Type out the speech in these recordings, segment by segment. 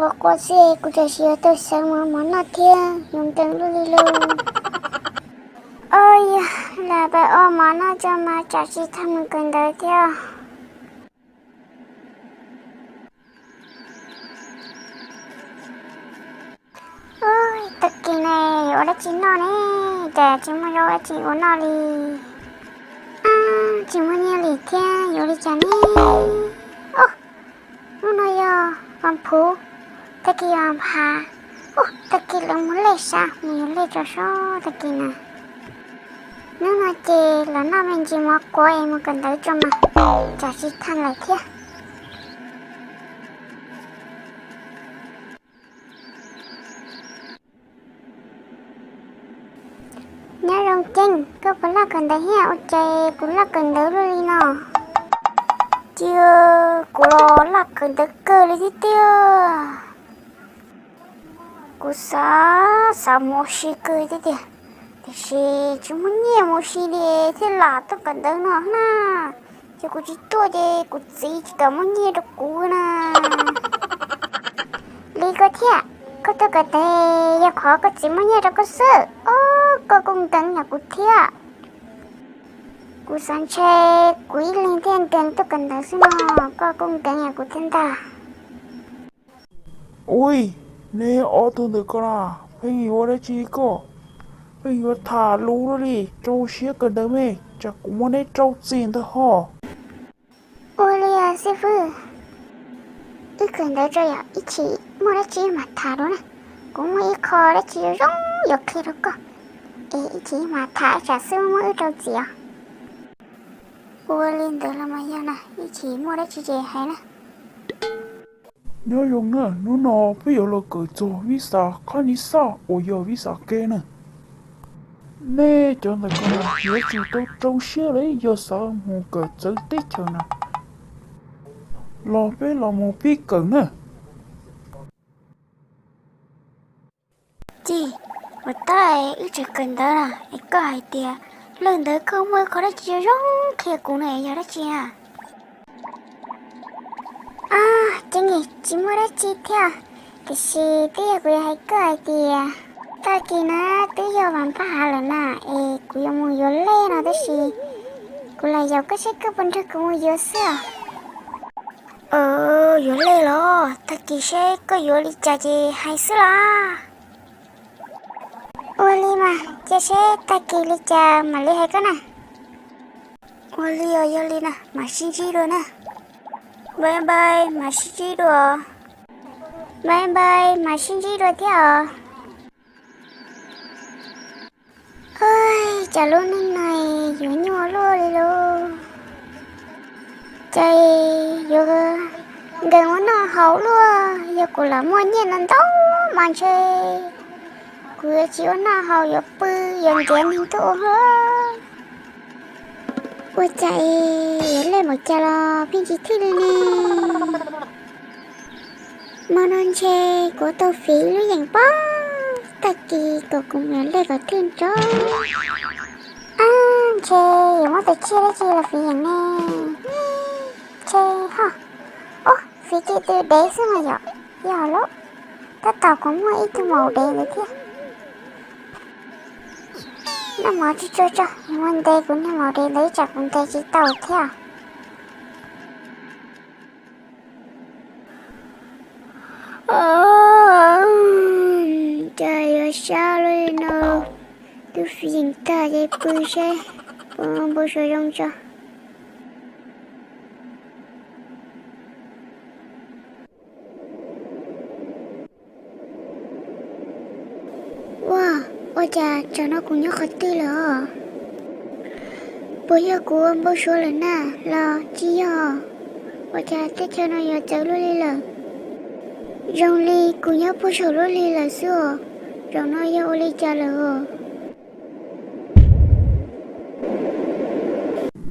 Quaj quaj xwb, kuv tam sim yuav tau xav ua mov noj thiab, yuav nkees luaj li lauj. Au yog, lam pais ua mov noj tso mas tsam tsis tau mus kawm ntawv thiab. Ub, tag kis ne, yuav ua dab tsi noj ne? Cas tsis muaj zaub dab tsi ua noj li. Ab, tsis muaj nyiaj li thiab, yuav ua li cas ne? Ub, hnub no yog vas phuv, tag kis yog vas phav. Ub, tag kis lawv mus lej sab, mus yuav lej tso sob tag kis na. Hnub no ces los noj me ntsis mov kuav es mus kawm ntawv tso mas, tsam tsis tau lawm thiab. Nyob zoo Ceeb, koj puas laj kawm ntawv thiab? Ua cas kuv laj kawm ntawv luaj li no? Cia kuv los laj kawm ntawv kawg li thiab tiag. Kuv xav xav mus ua si kawg thiab tiag, tiam sis tsis muaj nyiaj mus ua si li thiaj lam tuaj kawm ntawv no na. Ces kuv tsis tuaj ces kuv txiv tsis kam muab nyiaj rau kuv na. Li koj thiab, koj tuaj kawm ntawv yog qhov koj txiv muab nyiaj rau koj xwb. Ob, koj kuj nkees yam kuv thiab. Kuv xav ntshe kuv ib leeg thiaj nkees tuaj kawm ntawv xwb no, koj kuj nkees yam kuv thiab ntag. Ui, neb ob tug ntawm ko na, pheej yuav dab tsi koj? Pheej yuav tham lus luaj li, rau siab kawm ntawv me, tsam kuv muab neb rau txim ntag ho. Ua li xib fwb, wb kawm ntawv tso yom, ib chim muaj dab tsi mam tham dua na. Kuv muaj ib qho dab tsi zoo yuav qhia rau koj, es ib chim mam tham tsam xwb muab wb rau txim os. Ua li ntawd los mas yog na, ib chim muaj dab tsi ces hais na. Nyob zoo na, hnub no peb yuav los kawm txog vib xas qhab nis xaj uas yog vib xas ke na. Nej cov ntawm ko yuav tsum tau rau siab li yog xav mus kawm txawv teb chaws na. Los peb los mus pib kawm na. Txiv, ua tab wb tseem kawm ntawv na es koj hais tias lawm ntawd koj muaj ib qho dab tsi zoo zoo qhia kuv no yog dab tsi na? Ab, Ceeb, tsis muaj dab tsi thiab, tiam sis twb yog kuv yuav hais koj hais tias tag kis na twb yog vas pab hav lawm na, es kuv yuav mus yuav lej no tab sis kuv lam yaum koj seb koj puas nrog kuv mus yuav xwb. Yuav lej los? Tag kis seb koj yuav li cas ces hais xwb las. Ua li mas cia seb tag kis li cas mam li hais koj na. Ua li os, yog li na mam sib ntsib dua na. Bye bye, mam sib ntsib dua. Bye bye, mam sib ntsib dua thiab os. Cas lub neej no yuav nyuaj luaj li lauj. Ces yuav nkees ua noj haus luaj, yog kuv lam muaj nyiaj ntau ntau mas ntshe kuv yuav tsis ua noj haus, yuav pw yuav ntiav neeg tuaj ua hlo. Ua cas es yuav lej npaum cas los pheej tsis thwj li ne. Hmo no ntshe kuv tau fiv lub yeem pob, tag kis kom kuv mus yuav lej kom thwj tso. Ab, ntshe yuav muab tus tsiaj dab tsi los fiv yeem ne. Ntshe ho, ub, fiv kiag tus dev xwb mas yom. Yog lauj, tab tom kuv muaj ib tug maum dev ntawd thiab. Noj mov tsuag tsuag tso, yuav muab ntes kuv niag maum dev ntawd ib tsam kuv ntes tsis tau thiab. Cas yuav sab luaj li no, twb fiv yeem tag ces pw seb puas npau suav zoo tso. Ua, ua cas tsam no kuv nyob qhov twg lawm os? Puas yog kuv ua npau suav lawm na los tsis yog? Ua cas teb chaws no yuav txawv luaj li lawm? Zoo li kuv nyob puag saum lub hli lawm xwb os. Zaum no yog ua li cas lawm os?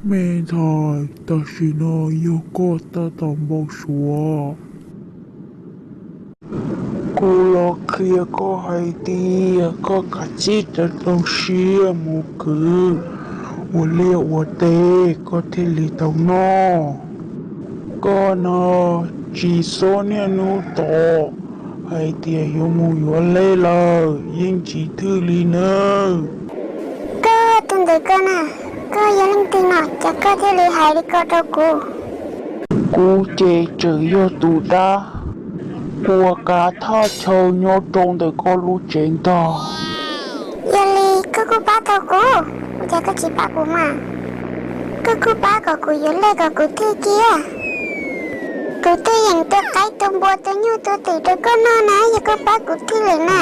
Me ntxhais, tam sim no yog koj tab tom npau suav. Kuv los qhia koj hais tias koj kav tsij rau siab mus kwv ua liaj ua teb koj thiaj li tau noj. Koj no tsis txhob niaj hnub tos Hais tias yuav mus yuav lej lawm yeej tsis thwj li nawb. Koj tus ntawm koj na, koj yog leej twg no cas koj thiaj li hais li ko rau kuv? Kuv ces tseem yog tus dab ua kav thaj chaw nyob rau ntawm koj lub tsev ntag. Yog li koj kuj pab tau kuv, ua cas koj tsis pab kuv mas? Koj kuj pab kom kuv yuav lej kom kuv thwj kiag. Kuv twb yeem tua qaib tua npua tua nyuj tua twm rau koj noj na, yog koj pab kuv thwj lawm na.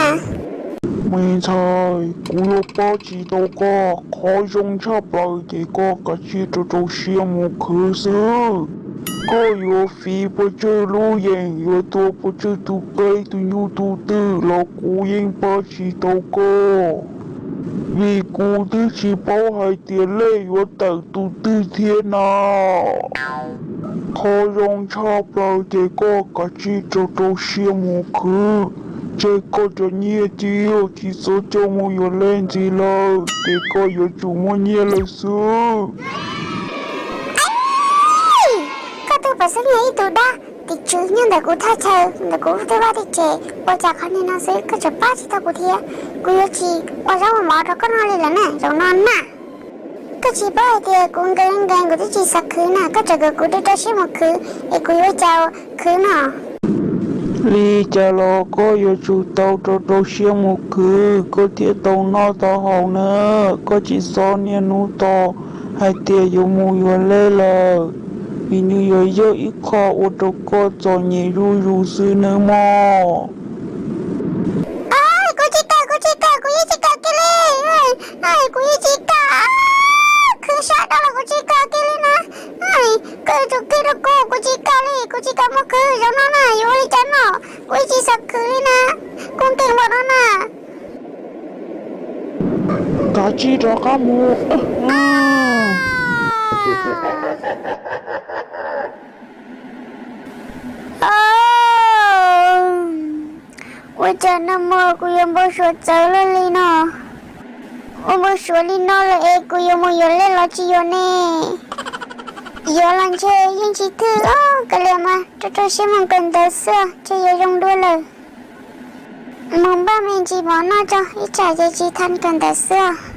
Me ntxhais, kuv yuav pab tsis tau koj, qhov zoo tshaj plaws ces koj kav tsij rau rau siab mus khwv xwb. Koj yuav fiv pes tsawg lub yeem, yuav tua pes tsawg tus qaib tus nyuj tus twm los kuv yeej pab tsis tau koj, vim kuv twb tsis paub hais tias lej yuav tawm tus twg thiab na. Qhov zoo tshaj plaws ces koj kav tsij rau rau siab mus khwv, tseg koj cov nyiaj txiag, tsis txhob coj mus yuav lej ntxiv lawm ces koj yuav tsum muaj nyiaj lawm xwb. Koj tus pov xeeb yog ib tug dab tim tswv nyob ntawm kuv thaj chaw, ntawm kuv tej vaj tej tsev, ua cas qhov niag no xwb koj tseem pab tsis tau kuv thiab? Kuv yuav tsis ua zaub ua mov rau koj noj li lawm na, zaum no na. Koj tsis paub hais tias kuv nkees nkees kuv twb tsis xav khwv na, koj tseem kom kuv rau rau siab mus khwv, es kuv yuav ua cas khwv no? Li cas los koj yuav tsum tau rau rau siab mus khwv koj thiaj tau noj tau haus na. Koj tsis txhob niaj hnub tos hais tias yuav mus yuav lej lawm, vim nws yuav yog ib qho ua rau koj txom nyem zuj zus xwb nawb mog. Kuv tsis kam, kuv tsis kam, kuv yeej tsis kam kiag li. Kuv yeej tsis kam, khwv sab dhau los kuv tsis kam kiag li na. Koj yuav tsum kiag rau kuv, kuv tsis kam li, kuv tsis kam mus khwv zaum no na, yuav ua li cas no, kuv yeej tsis xav khwv li na, kuv nkees npaum no na. Kav tsij rov qab mus. Ua cas nag hmo kuv yuav npau suav txawv luaj li no? Ua npau suav li no lawm es kuv yuav mus yuav lej los tsis yuav ne? Yuav los ntshe yeej tsis thwj os, kav liam mas rau rau siab mus kawm ntawv xwb, ntshe yuav zoo dua lawm. Mus npaj me ntsis mov noj tso, ib tsam ces tsis tau kawm ntawv xwb.